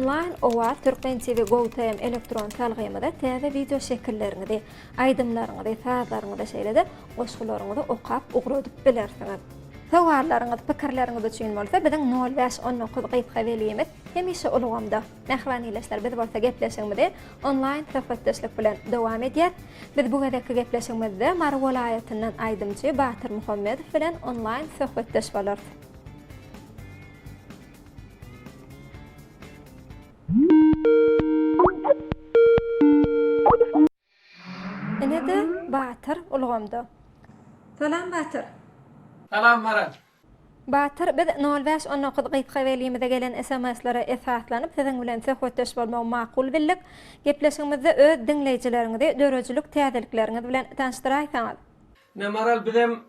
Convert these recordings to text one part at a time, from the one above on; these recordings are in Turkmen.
Onlaýn Owaz Türkmen TV Go TM elektron salgymyza täze wideo şekilleriňizi, aýdymlaryňyzy, sazlaryňyzy şeýle-de goşgularyňyzy okap ugradyp bilersiňiz. Sowallaryňyz, pikirleriňiz üçin bolsa biziň nol bäş 19 gysga belgimiz hemişe ulgamda. Mähriban ildeşler biz bolsa gepleşigimizi onlaýn söhbetdeşlik bilen dowam edýäs. Biz bu gezekki gepleşigimizde Mary welaýatyndan aýdymçy Batyr Muhammedow bilen onlaýn söhbetdeş bolarys. Ine-de Batyr ulgamda. Salam Batyr. Salam Maral. Batyr, biz nol bäş 19 gysga belgimize gelen SMS-lere esaslanyp siziň bilen söhbetdeş bolmagy makul bildik. Gepleşigimizde öz diňleýjileriňizi döredijilik täzelikleriňiz bilen tanyşdyraýsaňyz. Ine Maral bizem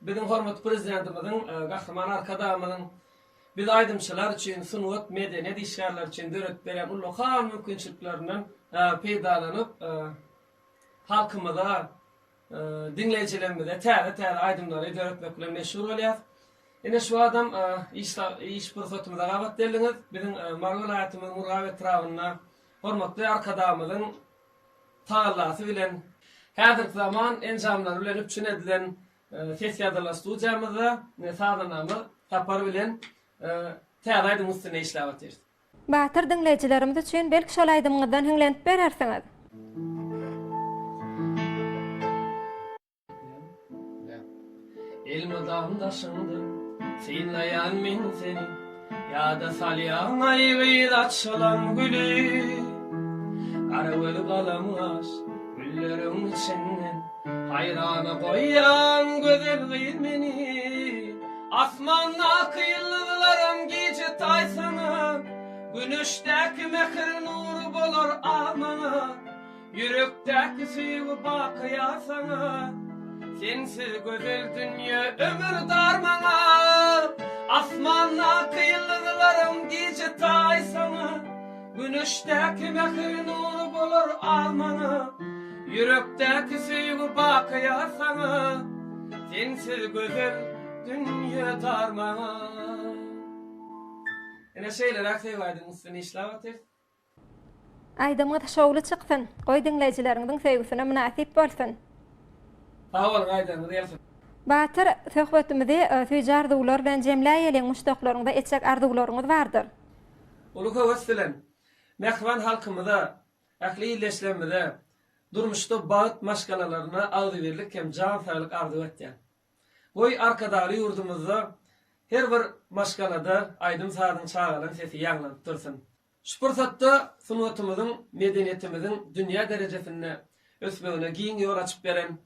biziň hormatly Prezidentimiziň Gahryman Arkadagymyzyň biz aýdymçylar üçin, sungat, medeniýet işgärleri üçin döredip berýän ullakan mümkinçiliklerinden peýdalanyp halkymyza, diňleýjilerimize täze-täze aýdymlary döretmek bilen meşhur bolýarys. Ine şu adam iş iş pursatymyza gabat geldiňiz. Biziň Mary welaýatymyzyň Murgap etrabynda hormatly Arkadagymyzyň tagallasy bilen häzirki zaman enjamlary bilen üpjün edilen ses ýazylan studiýamyzda sazandamyz Sapar bilen täze aýdymyň üstünde işläp otyrys. Batyr diňleýjilerimiz üçin belki şol aýdymyňyzdan hiňlenip berersiňiz? Elmydam daşyňda synlaýan men seni Ýada salýaň aý gyz açylan güli Gara göz galam gaş gülleriň içinden Haýrana goýýaň gözel gyz meni Asmandaky ýyldyzlaram gije taý saňa Güneşdäki mähir nury bolar al maňa Ýürekdäki söýgi baky ýar saňa Sensiz gözel dünýe ömür dar maňa Asmandaky ýyldyzlaram gije taý saňa Güneşdäki mähir nury bolar al maňa Ýürekdäki söýgi baky ýar saňa Sensiz gözel dünýe dar maňa Ine şeýleräk söýgi aýdymyň üstünde işläp otyrys. Aýdymyňyz şowly çyksyn, goý diňleýjileriňiziň söýgüsine mynasyp bolsun. Sag boluň aýdanyňyz gelsin. Batyr, söhbetimizi süýji arzuwlar bilen jemläýeliň, muşdaklaryňyza etjek arzuwlaryňyz bardyr. Uly höwes bilen, mähriban halkymyza, ähli ildeşlerimize durmuşda bagt, maşgalalaryna agzybirlik hem jan saglyk arzuw etýän. Goý, Arkadagly ýurdumyzda her bir maşgalada aýdym-sazyň çagalaň sesi ýaňlanyp dursun! Şu pursatda sungatymyzyň, medeniýetimiziň dünýä derejesinde ösmegine giň ýol açyp beren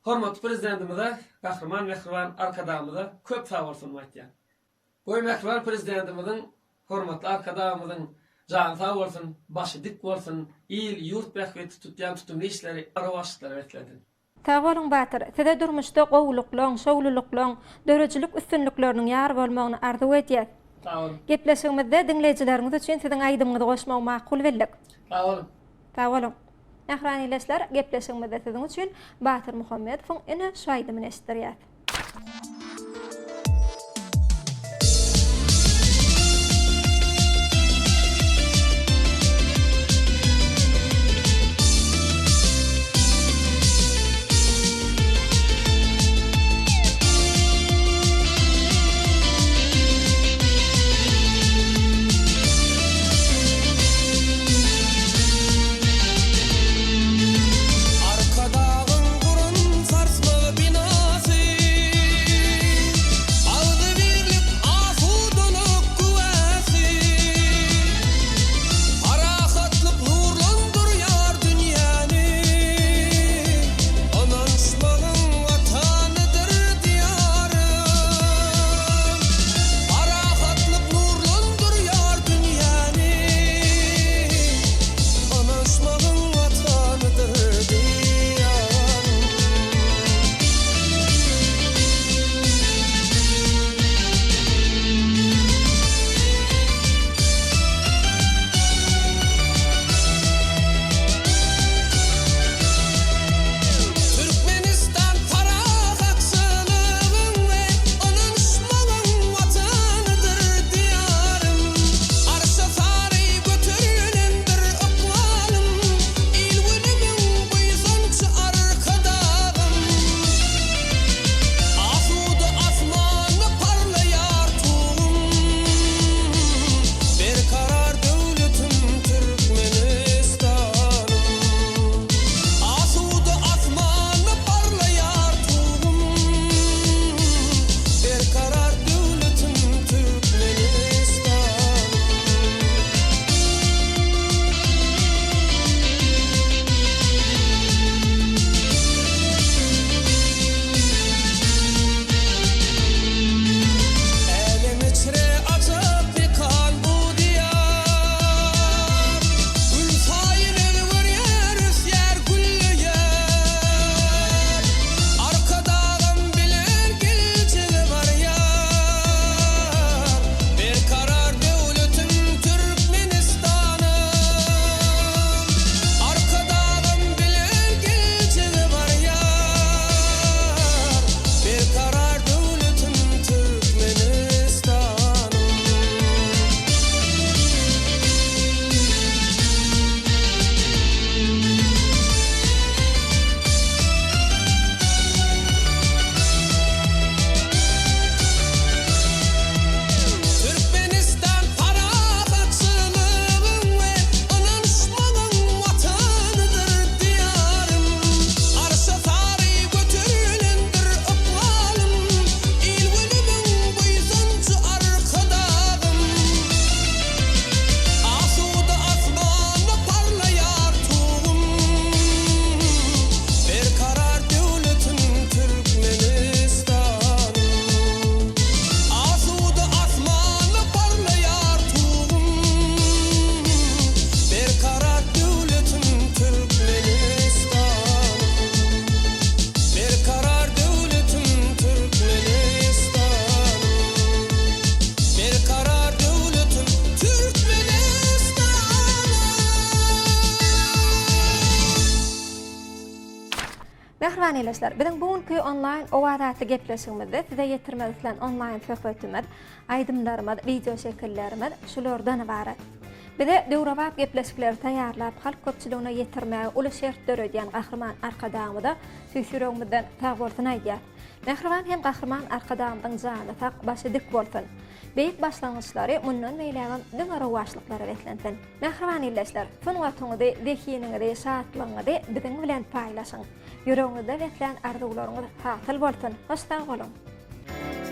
hormatly Prezidentimize, Gahryman mähriban Arkadagymyza köp sagbolsunymy aýtýan. Goý, mähriban Prezidentimiziň, hormatly Arkadagymyzyň jany sag bolsun, başy dik bolsun, il, ýurt bähbitli tutýan tutumly işleri rowaçlyklara beslensin! Sag boluň Batyr, size durmuşda gowulyklaň, şowlulyklaň, döredijilik üstünlikleriniň ýar bolmagyny arzuw edýäs. Sag boluň. Gepleşigimizde diňleýjileriňiz üçin siziň aýdymyňyzy goşmagy makul bildik. Sag boluň. Sag boluň. Mähriban ildeşler, gepleşigimizde siziň üçin Batyr Muhammedowyň ine şu aýdymyny eşitdirýäs. Arkadagyň gurun sarsmaz binasy. Mähriban ildeşler, biziň bu günki onlaýn Owaz atly gepleşigimizde size ýetirmek islän onlaýn söhbetimiz, aýdymlarymyz, wideoşekillerimiz şulardan ybarat. Bize döwrebap gepleşikleri taýýarlap, halk köpçüligine ýetirmäge uly şert döredýän Gahryman Arkadagymyza tüýs ýüregimizden sagbolsun aýdýas. Mähriban hem Gahryman Arkadagymyzyň jany sag, başy dik bolsun! Beýik başlangyçlary mundan beýlägem diňe rowaçlyklara beslensin! Mähriban ildeşler, sungatyňyzy, zehiniňizi, şatlygyňyzy biziň bilen paýlaşyň! Ýüregiňizde beslän arzuwlaryňyz hasyl bolsun! Hoş sag boluň!